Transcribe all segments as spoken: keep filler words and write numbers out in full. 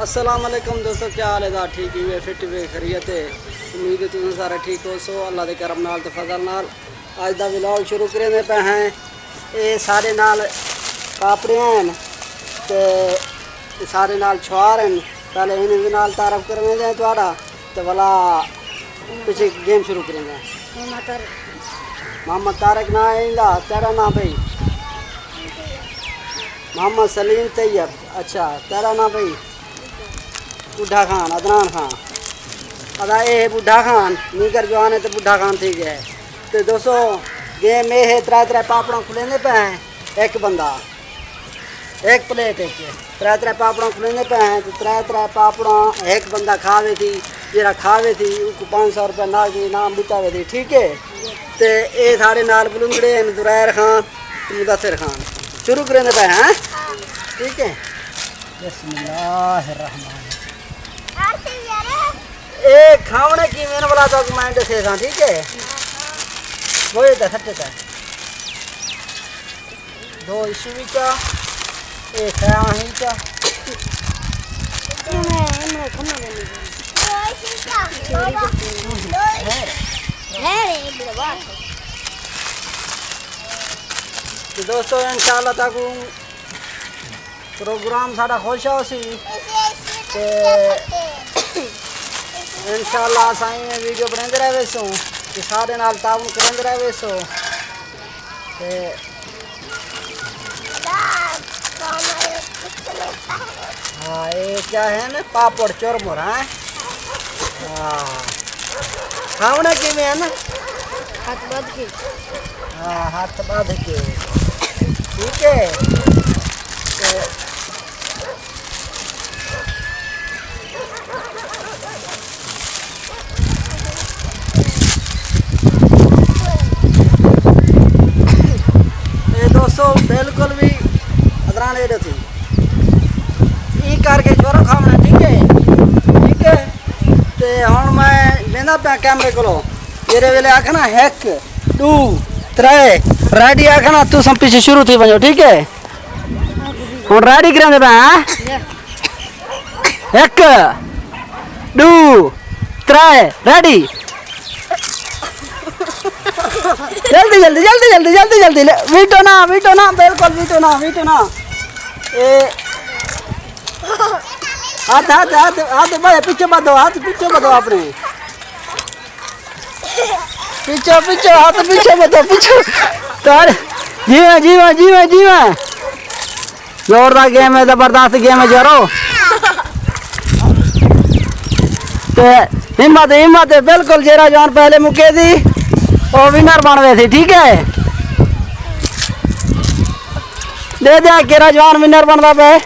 السلام علیکم دوستو، کیا حال ہے؟ ٹھیک ہی ہے، فٹ ہی ہے، خیریت ہے۔ امید ہے تساں سارے ٹھیک ہو سو اللہ دے کرم نال تے فضل نال۔ اج دا ولاگ شروع کریندے پئے ہیں۔ اے سارے نال پاپڑیاں ہیں تے اے سارے نال چھوار ہیں۔ پہلے انہاں دے نال تعارف کرویندے ہیں تہاڈا، تے ولا پچھے گیم شروع کریندے ہیں۔ محمد طارق۔ محمد طارق ناں ہے ایندا، تیرا ناں بھائی؟ محمد سلیم طیب۔ اچھا، تیرا ناں بھائی؟ بڈھا خان، عدنان خان۔ ادا اے ہے بڈھا خان، نینگر جوان ہے تے بڈھا خان تھی ڳیا ہے۔ تے دوستو، گیم اے ہے، ترے ترے پاپڑاں کھلیندے پئے ہیں، ہک بندہ، ہک پلیٹ اچ ترے ترے پاپڑاں کھلیندے پئے ہیں، تے ترے ترے پاپڑاں ہک بندہ کھاوے تھی، جیڑھا کھاوے تھی، اوکوں پنج سو روپے نقد انعام ݙتا ویسی، ٹھیک ہے؟ تے اے ساݙے نال بلندڑے ہیں، زرائر خان تے مدثر خان۔ شروع کریندے پئے ہیں، ٹھیک ہے؟ بسم اللہ الرحمن الرحیم۔ اے کھاوݨے کیویں ہن ولا تاں میں ݙسیساں، ٹھیک ہے؟ وہ اے تے سٹے تے۔ دو اسی وچ آ، اے سیاہ وچ آ۔ تے دوستو، انشاءاللہ تاکوں پروگرام ساݙا خوش ہوسی۔ تے انشاءاللہ اساں ایویں ویڈیو بݨیندے رہ ویسوں تے ساݙے نال تعاون کریندے رہ ویسو۔ تے ہاں، اے کیا ہے نا؟ پاپڑ چرمر، ہاں؟ ہاں۔ کھاوݨے کیویں ہن؟ ہتھ ٻدھ کے۔ ہاں، ہتھ ٻدھ کے۔ ٹھیک ہے۔ تے اے دوستو، بالکل وی ادران ایڈے تھی۔ ایں کر کے چھوڑو کھاوݨا، ٹھیک ہے؟ ٹھیک ہے؟ تے ہݨ میں ویندا پیا کیمرے کولو۔ جیڑھے ویلے آکھاں نا، ہک، ݙو، ترے، ریڈی آکھاں نا، تساں پچھے شروع تھی ونڄو، ٹھیک ہے؟ ہݨ ریڈی کریندے پئے ہیں۔ ہک، ݙو، ترے، ریڈی۔ جلدی، جلدی، جلدی، جلدی، جلدی، جلدی۔ لے، ویٹو نا، ویٹو نا، بالکل ویٹو نا، ویٹو نا۔ اے، ہتھ، ہتھ، ہتھ، ہتھ، بھائی، پچھے ٻدھو، ہتھ پچھے ٻدھو اپݨے۔ پچھو، پچھو، ہتھ پچھو ٻدھو، پچھو۔ تاڑ-، جیویں، جیویں، جیویں، جیویں۔ زوردار گیم ہے، زبردست گیم ہے یارو۔ تے ہمت، ہمت ہے، بالکل جیڑھا جوان پہلے مکے سی، او ونر بݨ ویسی، ٹھیک ہے؟ ݙیہدے آں کیڑھا جوان ونر بݨدا پئے۔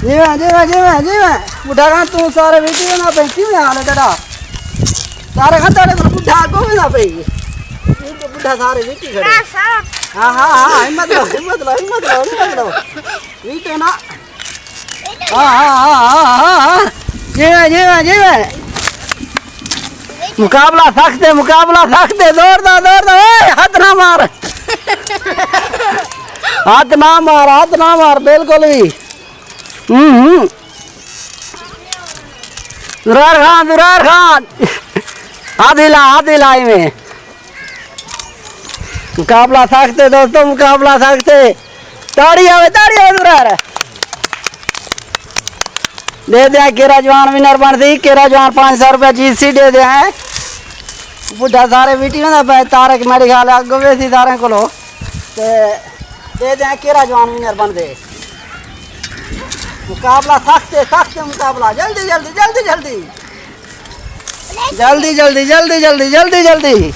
جیویں، جیویں، جیویں، جیویں۔ بڈھا خان، توں سارے ویٹی ویندا پئیں، کیویں حال ہے تیݙا؟ سارے خان تیݙے کول بڈھا اڳوں ویندا پئیں۔ بڈھا سارے ویٹی کھڑے۔ ہاں، ہاں، ہاں، ہمت لو، ہمت لو، ہمت لو، ہمت لو۔ ویٹو نا۔ ہاں، ہاں، ہاں، ہاں، ہاں، ہاں۔ جیویں، جیویں، جیویں۔ مقابلہ سخت ہے، مقابلہ سخت ہے۔ زوردار، زوردار۔ اے، ہتھ نہ مار۔ ہتھ نہ مار، ہتھ نہ مار، بالکل وی۔ ہوں، ہوں۔ زرار خان، زرار خان۔ ہتھ ہلا، ہتھ ہلا ایویں۔ مقابلہ سخت ہے دوستو، مقابلہ سخت ہے۔ تاڑی آوے، تاڑی آوے زرار۔ ݙیہدے آں کیڑھا جوان ونر بݨسی، کیڑھا جوان پنج سو روپے جیتسی، ݙیہدے آں۔ بڈھا سارے ویٹی ویندا پئے، طارق میݙے خیال اڳوں ویسی سارے کولو۔ تے ݙیہدے آں کیڑھا جوان ونر بݨدے۔ مقابلہ سخت ہے، سخت ہے مقابلہ۔ جلدی، جلدی، جلدی، جلدی۔ جلدی، جلدی، جلدی، جلدی، جلدی، جلدی۔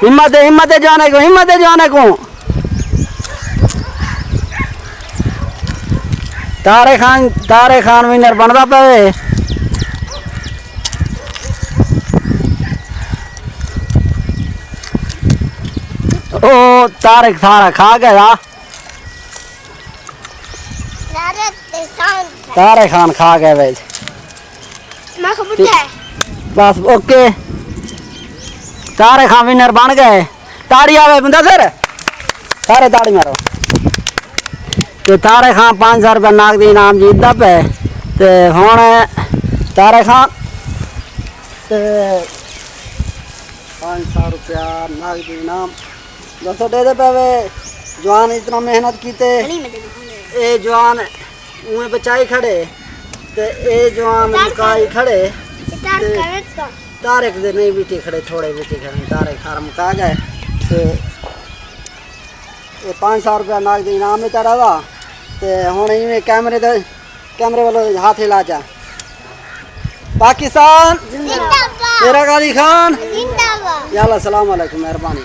ہمت ہے، ہمت ہے جانے کو، ہمت ہے جانے کو۔ طارق خان، طارق خان ونر بݨدا پئے۔ او طارق سارا کھا ڳیا۔ طارق خان کھا ڳئے ویچ۔ میں خود بٹھا ہے۔ بس اوکے۔ طارق خان ونر بݨ ڳئے۔ تاڑی آوے بندہ سر، سارے تاڑی مارو۔ تے طارق خان پانچ سو روپے نقدی انعام جیتدا پئے۔ تے ہݨ طارق خان تے پانچ سو روپیہ نقدی انعام دوستو ݙیندے پئے وے۔ جوان اتنا محنت کیتے، اے جوان اوویں بچائی کھڑے تے اے جوان مکائی کھڑے۔ تے طارق دے نہیں وٹی کھڑے، تھوڑے وٹی کھڑے، طارق خان مکا ڳئے۔ تے اے پانچ سو روپیہ نقدی انعام ہے تیݙا دا۔ تے ہݨ ایویں کیمرے دے، کیمرے والوں ہتھ ہلا چا۔ پاکستان زندہ باد۔ میرا غازی خان زندہ باد۔ یلا السلام علیکم، مہربانی۔